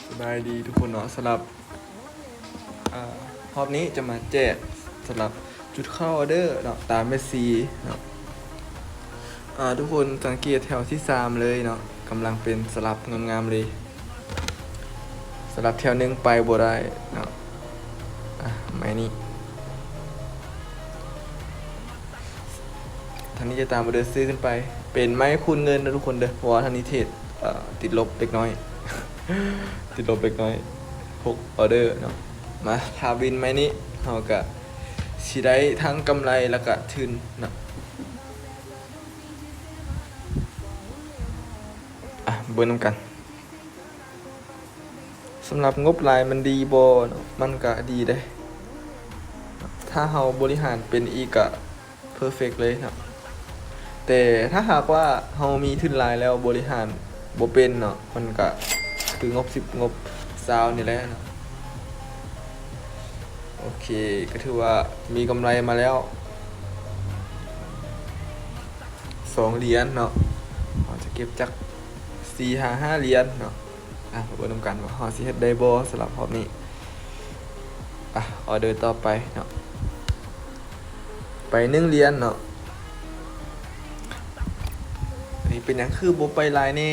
ສະບາຍດີທຸກຄົນເນາະ, ສຳລັບ ອາ ຮອບນີ້ຈະມາແຈກສຳລັບຈຸດເຂົ້າອໍເດີເນາະ ຕາມແມັດຊີເນາະ. ອາ ທຸກຄົນສັງເກດແຖວທີສາມເລີຍເນາະ, ກຳລັງເປັນສະຫຼັບງາມໆເລີຍ. ສະຫຼັບແຖວໜຶ່ງໄປບໍ່ໄດ້ເນາະ. ອາ ໄມ້ນີ້ ທາງນີ້ຈະຕາມອໍເດີຊື້ຂຶ້ນໄປ ເປັນໄມ້ຄູນເງິນເນາະທຸກຄົນເດີ, ເພາະວ່າທາງນີ້ເທຣດ ເອີ ຕິດລົບເລັກນ້ອຍ ຕິດລົບເລັກນ້ອຍ ຫົກອໍເດີເນາະ. ມາ ຖ້າວິນໄມ້ນີ້ ເຮົາກະຊິໄດ້ທັງກຳໄລ ແລ້ວກະທຶນເນາະ. ອາ ເບິ່ງນຳກັນ. ສຳລັບງົບຫຼາຍມັນດີບໍ່ເນາະ? ມັນກະດີເດ້ ຖ້າເຮົາບໍລິຫານເປັນອີກກະເພີເຟັກເລີຍເນາະ. ແຕ່ຖ້າຫາກວ່າເຮົາມີທຶນຫຼາຍແລ້ວບໍລິຫານບໍ່ເປັນເນາະ, ມັນກະຄືງົບສິບງົບຊາວນີ້ແຫຼະເນາະ. ໂອເຄ ກະຖືວ່າມີກຳໄລມາແລ້ວສອງຫຼຽນເນາະ. ເຮົາຈະເກັບຈັກສີ່ຫາຫ້າຫຼຽນເນາະ. ອາ ມາເບິ່ງນຳກັນວ່າເຮົາຊິເຮັດໄດ້ບໍ່ສຳລັບຮອບນີ້. ອາ ອໍເດີຕໍ່ໄປເນາະ, ໄປໜຶ່ງຫຼຽນເນາະ. ເອີ ເປັນຫຍັງຄືບໍ່ໄປຫຼາຍແດ່?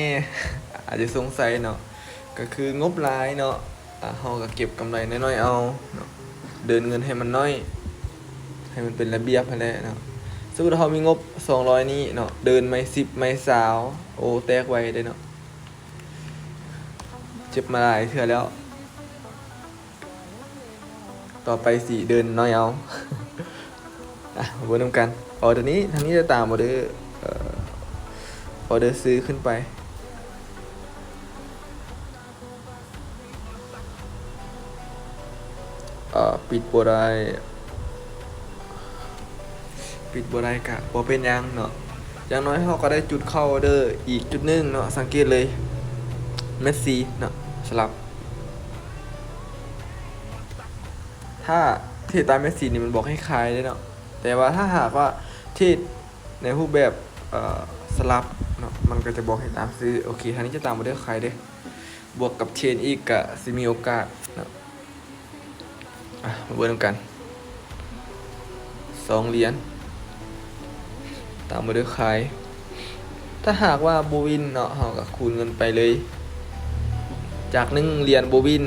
ອາດຈະສົງໄສເນາະ, ກະຄືງົບຫຼາຍເນາະ. ອາ ເຮົາກະເກັບກຳໄລນ້ອຍໆເອົາເນາະ, ເດີນເງິນໃຫ້ມັນໜ້ອຍ ໃຫ້ມັນເປັນລະບຽບຫັ້ນແຫຼະເນາະ. ສົມມຸດເຮົາມີງົບສອງຮ້ອຍນີ້ເນາະ, ເດີນໄມ້ສິບໄມ້ຊາວ ໂອ ແຕກໄວເດ້ເນາະ. ເຈັບມາຫຼາຍເທື່ອແລ້ວ, ຕໍ່ໄປຊິເດີນໜ້ອຍເອົາ. ອາ ມາເບິ່ງນຳກັນ. ອໍເດີນີ້ ທາງນີ້ຈະຕາມອໍເດີ ເອີ ອໍເດີຊື້ຂຶ້ນໄປ. ເອີ ປິດບໍ່ໄດ້ ປິດບໍ່ໄດ້ກະບໍ່ເປັນຫຍັງເນາະ, ຢ່າງໜ້ອຍເຮົາກະໄດ້ຈຸດເຂົ້າອໍເດີອີກຈຸດໜຶ່ງເນາະ. ສັງເກດເລີຍ ແມັດຊີເນາະ ສະຫຼັບ ຖ້າເທຣດຕາມແມັດຊີນີ້ມັນບອກໃຫ້ຂາຍເດ້ເນາະ, ແຕ່ວ່າຖ້າຫາກວ່າເທຣດໃນຮູບແບບ ເອີ ສະຫຼັບເນາະ ມັນກະຈະບອກໃຫ້ຕາມຊື້. ໂອເຄ ທາງນີ້ຈະຕາມອໍເດີຂາຍເດ້. ບວກກັບເທຣນອີກກະຊິມີໂອກາດເນາະ. ອາ ມາເບິ່ງນຳກັນ ສອງຫຼຽນ ຕາມອໍເດີຂາຍ. ຖ້າຫາກວ່າບໍ່ວິນເນາະ ເຮົາກະຄູນເງິນໄປເລີຍ, ຈາກໜຶ່ງຫຼຽນບໍ່ວິນ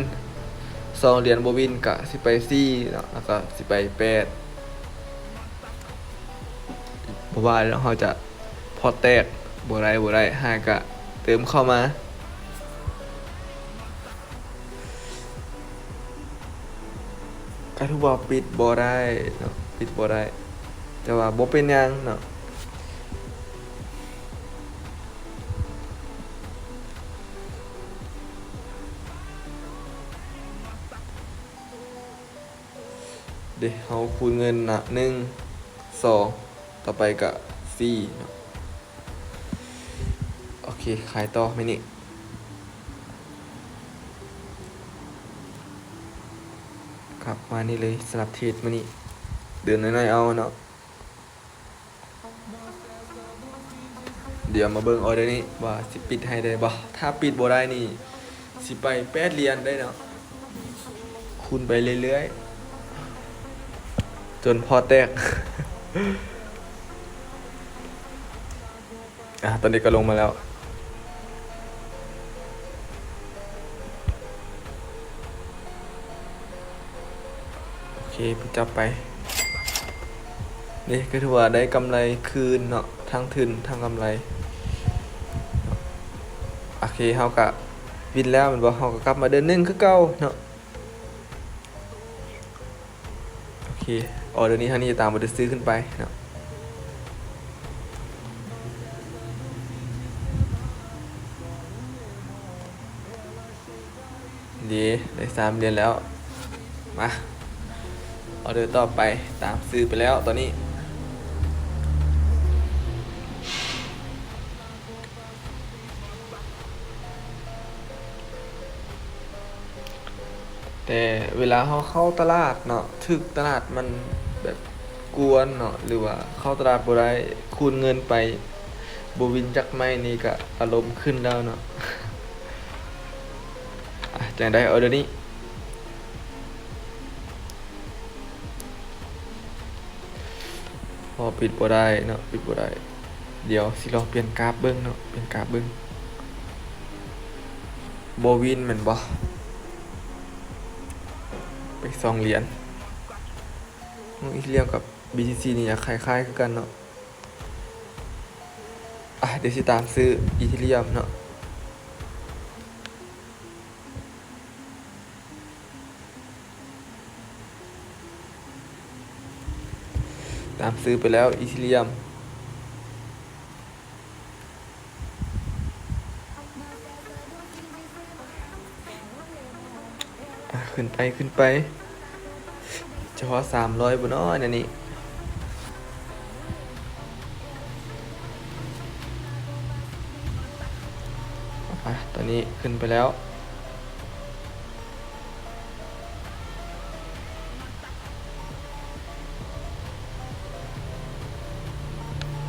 ສອງຫຼຽນບໍ່ວິນ ກະຊິໄປສີ່ເນາະ ແລ້ວກະຊິໄປແປດ. ບໍ່ວ່າແລ້ວເຮົາຈະ ພອດແຕກ ບໍ່ໄດ້ ບໍ່ໄດ້ ຫາກະເຕີມເຂົ້າມາ. ກະຖືວ່າປິດບໍ່ໄດ້ເນາະ ປິດບໍ່ໄດ້ ແຕ່ວ່າບໍ່ເປັນຫຍັງເນາະ. ເດ ເຮົາຄູນເງິນນະ ໜຶ່ງ ສອງ ຕໍ່ໄປກະສີ່ເນາະ. ໂອເຄ ຂາຍຕໍ່ມື້ນີ້ ຄັບ ປະມານນີ້ເລີຍ ສຳລັບເທຣດມື້ນີ້ ເດີນໜ້ອຍໆເອົາເນາະ. ດຽວມາເບິ່ງອໍເດີນີ້ວ່າຊິປິດໃຫ້ໄດ້ບໍ່. ຖ້າປິດບໍ່ໄດ້ນີ້ ຊິໄປແປດຫຼຽນໄດ້ເນາະ, ຄູນໄປເລື້ອຍໆ ຈົນພໍແຕກ. ອາ ຕອນນີ້ກະລົງມາແລ້ວ. ໂອເຄ ປິດຈັບໄປ. ນີ້ກະຖືວ່າໄດ້ກຳໄລຄືນເນາະ ທັງທຶນທັງກຳໄລ. ໂອເຄ ເຮົາກະວິນແລ້ວແມ່ນບໍ່? ເຮົາກະກັບມາເດີນໜຶ່ງຄືເກົ່າເນາະ. ໂອເຄ ອໍເດີນີ້ ທາງນີ້ຈະຕາມອໍເດີຊື້ຂຶ້ນໄປເນາະ. ເດ ໄດ້ສາມຫຼຽນແລ້ວ. ມາ ອໍເດີຕໍ່ໄປ ຕາມຊື້ໄປແລ້ວຕອນນີ້. ແຕ່ເວລາເຮົາເຂົ້າຕະຫຼາດເນາະ ຖືກຕະຫຼາດມັນແບບກວນເນາະ ຫຼືວ່າເຂົ້າຕະຫຼາດບໍ່ໄດ້ ຄູນເງິນໄປບໍ່ວິນຈັກໄມ້ນີ້ກະອາລົມຂຶ້ນແລ້ວເນາະ. ອາ ຈັ່ງໃດອໍເດີນີ້? ອໍ ປິດບໍ່ໄດ້ເນາະ ປິດບໍ່ໄດ້. ດຽວຊິລອງປ່ຽນກາບເບິ່ງເນາະ ປ່ຽນກາບເບິ່ງ. ບໍ່ວິນແມ່ນບໍ່? ໄປສອງຫຼຽນ. ໂອ້ ອີເທີຣຽມກັບບີທີຊີນີ້ກໍຄ້າຍໆຄືກັນເນາະ. ອ່ະ ດຽວຊິຕາມຊື້ອີເທີຣຽມເນາະ. ຕາມຊື້ໄປແລ້ວອີເທີຣຽມ. ອ່ະ ຂຶ້ນໄປ ຂຶ້ນໄປ. ຈະຮອດສາມຮ້ອຍບໍ່ເນາະແນວນີ້? ອ່ະ ຕອນນີ້ຂຶ້ນໄປແລ້ວ.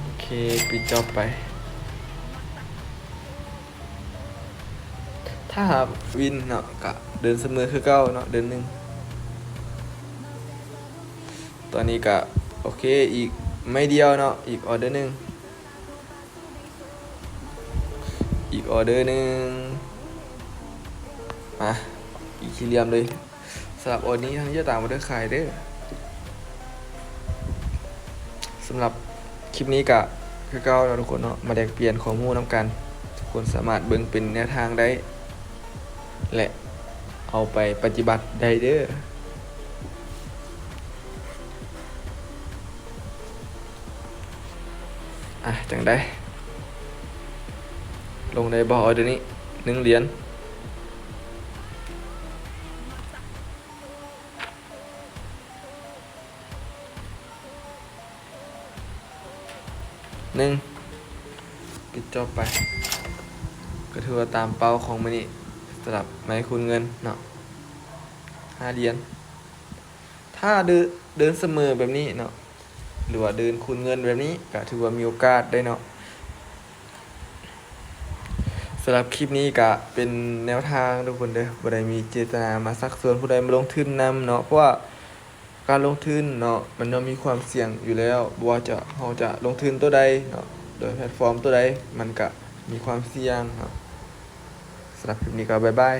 ໂອເຄ ປິດຈອບໄປ. ຖ້າຫາກວິນເນາະ ກະເດີນສະເໝີຄືເກົ່າເນາະ ເດີນໜຶ່ງ. ຕອນນີ້ກະໂອເຄ ອີກໄມ້ດຽວເນາະ ອີກອໍເດີໜຶ່ງ ອີກອໍເດີໜຶ່ງ. ມາ ອີເທີຣຽມເລີຍ. ສຳລັບອໍເດີນີ້ ທາງນີ້ຈະຕາມອໍເດີຂາຍເດີ. ສຳລັບຄລິບນີ້ກະຄືເກົ່າເນາະທຸກຄົນເນາະ ມາແລກປ່ຽນຄວາມຮູ້ນຳກັນ. ທຸກຄົນສາມາດເບິ່ງເປັນແນວທາງໄດ້ ແລະ ເອົາໄປປະຕິບັດໄດ້ເດີ. ອ່ະ ຈັ່ງໃດ? ລົງໄດ້ບໍ່ອໍເດີນີ້? ໜຶ່ງຫຼຽນ. ໜຶ່ງ ປິດຈອບໄປ. ກໍຖືວ່າຕາມເປົ້າຂອງມື້ນີ້ ສຳລັບໄມ້ຄູນເງິນເນາະ ຫ້າຫຼຽນ. ຖ້າເດີ ເດີນສະເໝີແບບນີ້ເນາະ ຫຼືວ່າເດີນຄູນເງິນແບບນີ້ ກະຖືວ່າມີໂອກາດໄດ້ເນາະ. ສຳລັບຄລິບນີ້ກະເປັນແນວທາງທຸກຄົນເດີ ບໍ່ໄດ້ມີເຈດຕະນາມາຊັກຊວນຜູ້ໃດມາລົງທຶນນຳເນາະ ເພາະວ່າການລົງທຶນເນາະ ມັນຍ່ອມມີຄວາມສ່ຽງຢູ່ແລ້ວ. ບໍ່ວ່າຈະ ເຮົາຈະລົງທຶນໂຕໃດເນາະ ໂດຍແພລດຟອມໂຕໃດ ມັນກະມີຄວາມສ່ຽງເນາະ. ສຳລັບຄລິບນີ້ກໍບາຍບາຍ.